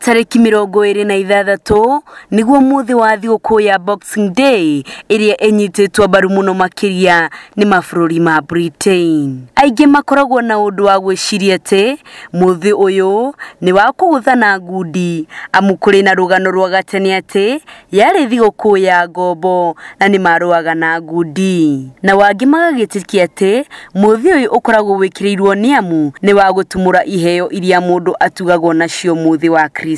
Tarĩki 26 nĩguo mũthĩ wa thigũkũ ya Boxing Day ĩrĩa ĩnyitĩtwo mbaru mũno makĩria nĩ mabũrũri ma Britain. Aingĩ makoragwo na ũndũ wa gwĩciria atĩ mũthĩ ũyũ nĩ wa kũgũthana ngundi, amu kũrĩ na rũgano rwa gatene atĩ yarĩ thigũkũ ya ngombo na nĩ marũaga na ngundi. Na wangĩ magagĩtĩkia atĩ mũthĩ ũyũ ũkoragwo wĩkĩrĩirwo nĩ amu nĩ wa gũtumũra iheo iria mũndũ atugagwo nacio mũthĩ wa Christmas.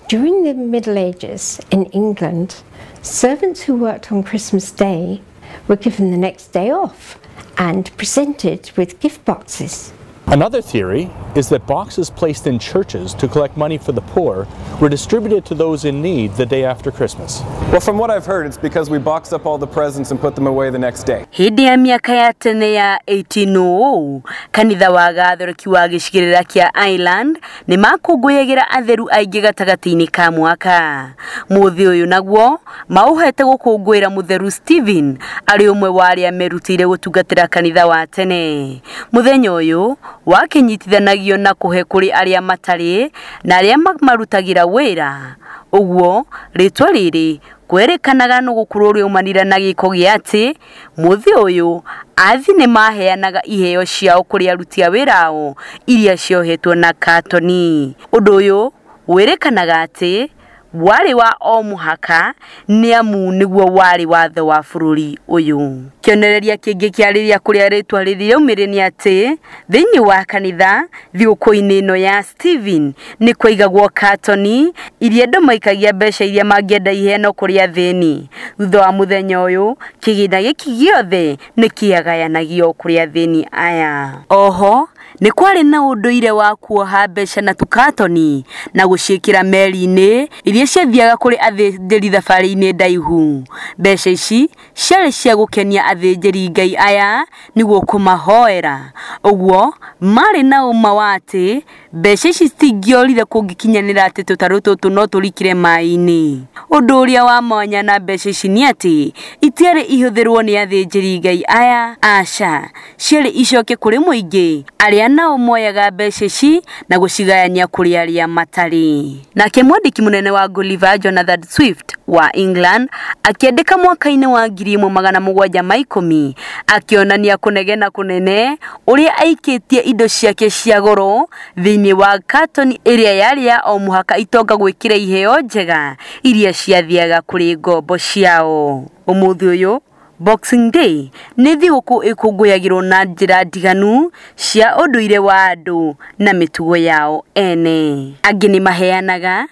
During the Middle Ages in England, servants who worked on Christmas Day were given the next day off and presented with gift boxes. Another theory is that boxes placed in churches to collect money for the poor were distributed to those in need the day after Christmas. Well, from what I've heard, it's because we box up all the presents and put them away the next day. Hĩndĩ ya mĩaka ya tene ya 1800 kanitha wa Gathoreki wa gĩcigĩrĩra kĩa Ireland nĩ makũngũyagĩra atheru aingĩ gatagatĩ-inĩ ka mwaka. Mũthĩ ũyũ naguo maũhete gũkũngũĩra mũtheru Stephen arĩ ũmwe wa arĩa merutĩire gũtungatĩra kanitha wa tene. Mũthenya ũyũ wakĩnyitithanagio na kũhe kũrĩ arĩa matarĩ na arĩa marutagĩra wĩra. Ũguo rĩtwa rĩrĩ kwerĩkanaga no gũkorwo rĩaumanire na gĩko gĩa atĩ mũthĩ ũyũ athi nĩ maheanaga iheo ciao kũrĩ aruti a wĩra ao iria ciohetwo na katoni. Ũndũ ũyũ wĩrĩkanaga atĩ warĩ wa o mũhaka nĩ amu nĩguo warĩ watho wa bũrũri ũyũ. Kĩonereria kĩngĩ kĩa rĩrĩa kũrĩa rĩtwa rĩrĩ rĩaumire nĩ atĩ thĩinĩ wa kanitha thigũkũ-inĩ ĩno ya Stephen nĩ kwaigagwo katoni iria andũ maikagia mbeca iria mangĩenda iheanwo kũrĩ athĩni. Thutha wa mũthenya ũyũ kĩgĩna gĩkĩ gĩothe nĩ kĩagayanagio kũrĩ athĩni aya. Oho nĩ kwarĩ na ũndũire wa kuoha mbeca na tũkatoni na gũciĩkĩra meri-inĩ iria ciathiaga kũrĩ athĩnjĩri thabarĩ-inĩ ndaihu. Mbeca ici ciarĩ cia gũkenia athĩnjĩri Ngai aya nĩguo kũmahoera. Ũguo marĩ na ũma wa atĩ mbeca ici citingĩorire kũngĩkinyanĩra atĩ tũtarũ tũtũ no tũrikire maĩ-inĩ. Ũndũ ũrĩa wa mwanya na mbeca ici nĩ atĩ itiarĩ ihũthĩrwo nĩ athĩnjĩri Ngai aya, aca, ciarĩ icoke kũrĩ mũingĩ arĩa nao moyaga mbeca ici na gũcigayania kũrĩ arĩa matarĩ. Nake mwandĩki mũnene wa Gulliver Jonathan Swift wa England akĩandĩka mwaka-inĩ wa 1710 akĩonania kũnegena kũnene ũrĩa aikĩtie indo ciake cia goro thĩinĩ wa katoni ĩrĩa yarĩ ya o mũhaka itonga gwĩkĩra iheo njega iria ciathiaga kũrĩ ngombo ciao. Ũmũthĩ ũyũ Boxing Day nĩ thigũkũ ĩkũngũyagĩrwo na njĩra ndiganu cia ũndũire wa andũ na mĩtugo yao ene. Angĩ nĩ maheanaga,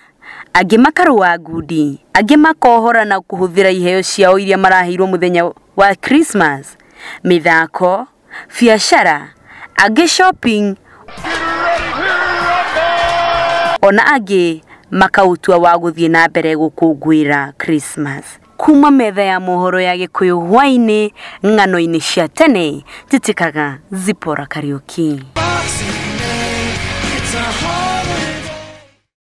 angĩ makarũa ngundi, angĩ makohora na kũhũthĩra iheo ciao iria maraheirwo mũthenya wa Christmas, mĩthako, biacara, angĩ shopping, ona angĩ makaũtua wa gũthiĩ na mbere gũkũngũĩra Christmas. Kuma metha ya mohoro ya Gĩkũyũ hwaĩ-inĩ ng'ano-inĩ cia tene, njĩtĩkaga Zipporah Kariuki. Boxing Day, it's a